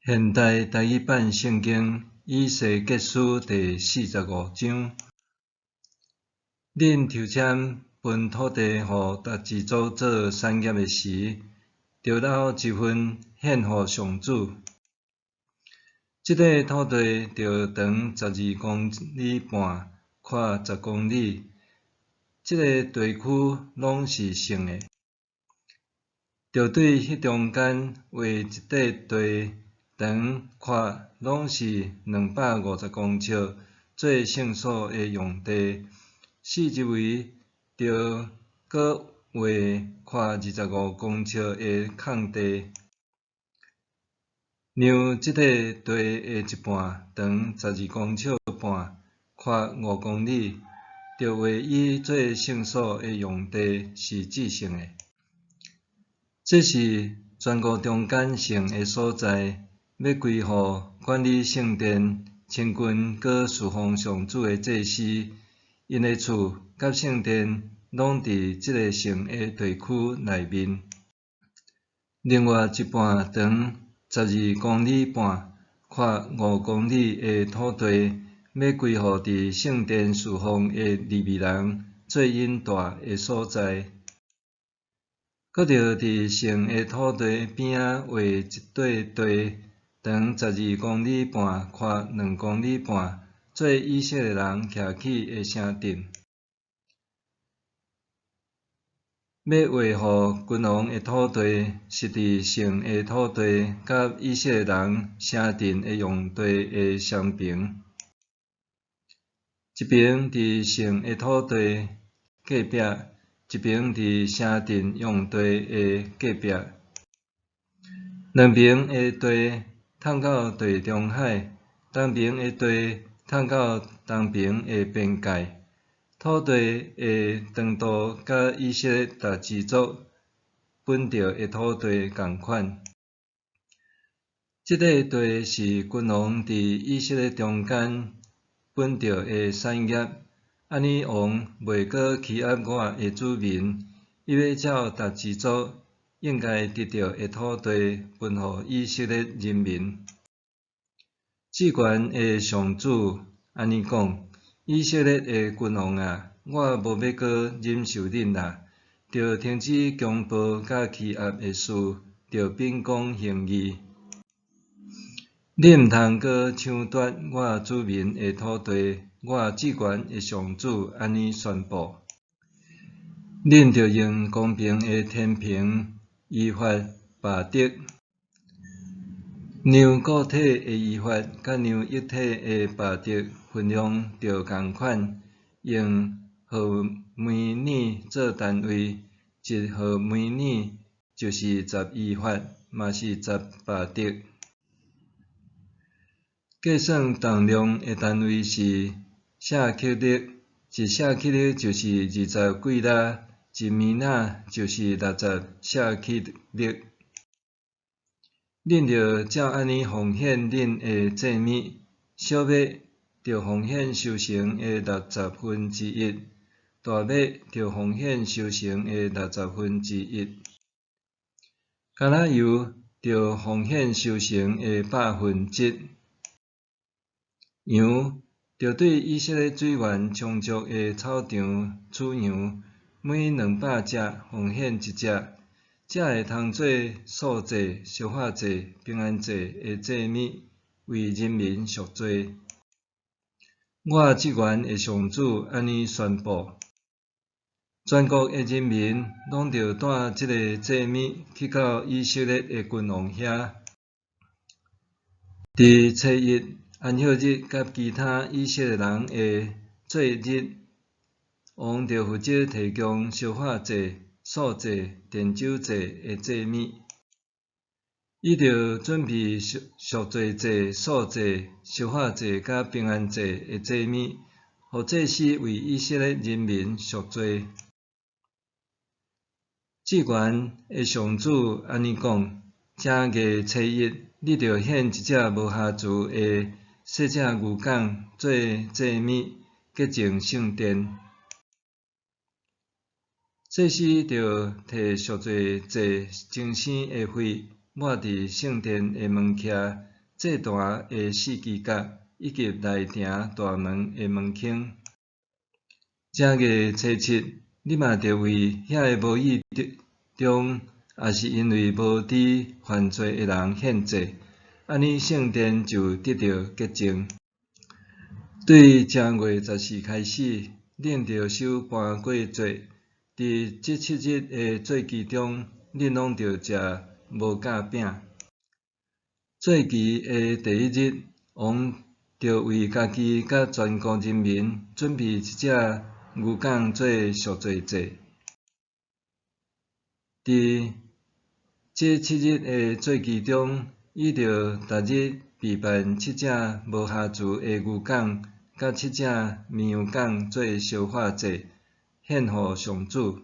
現代台語版聖經以西結書第四十五章。恁抽籤分土地予逐支族做產業的時，著留一份獻予上主。這塊土地著長十二公里半，闊十公里。這个地區攏是聖的，著對彼中間劃一塊地，長闊攏是250公尺，做聖所的用地。四周圍著閣劃寬25公尺的空地，讓這塊地的一半長十二公尺半，寬5公里，著劃予做聖所的用地，是至聖的。這是全國中間聖的所在，欲歸予管理聖殿、親近閣事奉上主的祭司，𪜶的厝佮聖殿攏佇這个聖的地區內面。另外一半長十二公里半、寬五公里的土地，欲歸予佇聖殿事奉的利未人做𪜶住的所在。閣著佇聖的土地邊仔劃一塊地，長十二公里半，寬兩公里半，做以色列人徛起的城鎮。欲劃予君王的土地，是佇聖的土地佮以色列人城鎮的用地的雙爿。一爿佇聖的土地隔壁，一爿佇城鎮用地的隔壁。兩爿的地淌到地中海，東爿的地淌到東爿的邊界。土地的長度佮以色列逐支族分著的土地仝款。這塊地是君王佇以色列中間分著的產業。按呢王袂閣欺壓我的子民，伊欲照逐支族應該得著的土地分予以色列人民。至懸的上主按呢講：以色列的君王啊，我無欲閣忍受恁啦，著停止強暴佮欺壓的事，著秉公行義。恁毋通閣搶奪我子民的土地，我至懸的上主按呢宣布。恁著用公平的天平、伊法、巴得，量固體的伊法佮量液體的巴得分量著仝款，用毫米爾做單位，一毫米爾就是十伊法，嘛是十巴得。計算重量的單位是舍克勒，一舍克勒就是二十幾拉，一米納就是六十舍克勒。恁著照按呢奉獻恁的祭物，小麥著奉獻收成的六十分之一，大麥著奉獻收成的六十分之一，橄欖油著奉獻收成的百分之一。羊著對以色列水源充足的草場取羊，每兩百隻奉獻一隻，才會通做素祭、燒化祭、平安祭的祭物，為人民贖罪。我至懸的上主按呢宣布：全國的人民攏著帶這个祭物去到以色列的君王遐，佇初一、安息日佮其他以色列人的節日，王著負責提供燒化祭、素祭、奠酒祭的祭物。伊著準備贖罪祭、素祭、燒化祭佮平安祭的祭物，予祭司為以色列人民贖罪。至懸的上主按呢講：正月初一，你著獻一隻無瑕疵的細隻牛犅做祭物，潔淨聖殿。祭司著提贖罪祭清身的血，抹佇聖殿的門徛，祭壇的四支角，以及內埕大門的門框。正月初七，你嘛著為遐个無意中，抑是因為無知犯罪的人獻祭，按呢聖殿就得著潔淨。對正月十四開始，恁著守盤過節。佇這七日的節期中，恁攏著食無酵餅。節期的第一日，王著為家己佮全國人民準備一隻牛犅做贖罪祭。佇這七日的節期中，伊著逐日備辦七隻無瑕疵的牛犅，佮七隻綿羊犅做燒化祭，獻予上主。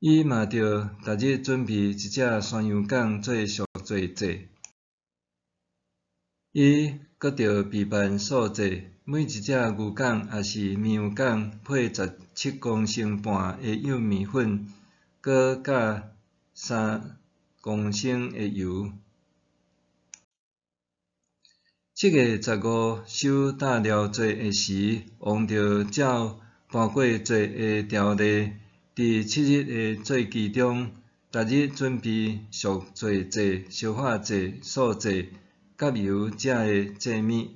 伊嘛著逐日準備一隻山羊犅做贖罪祭。伊閣著備辦素祭，每一隻牛犅抑是綿羊犅配17公升半的幼麵粉，閣攪3公升的油。7月15守大料節的時，王著照盤過節的條例，佇七日的節期中，逐日準備贖罪祭、燒化祭、素祭，佮油食的祭物。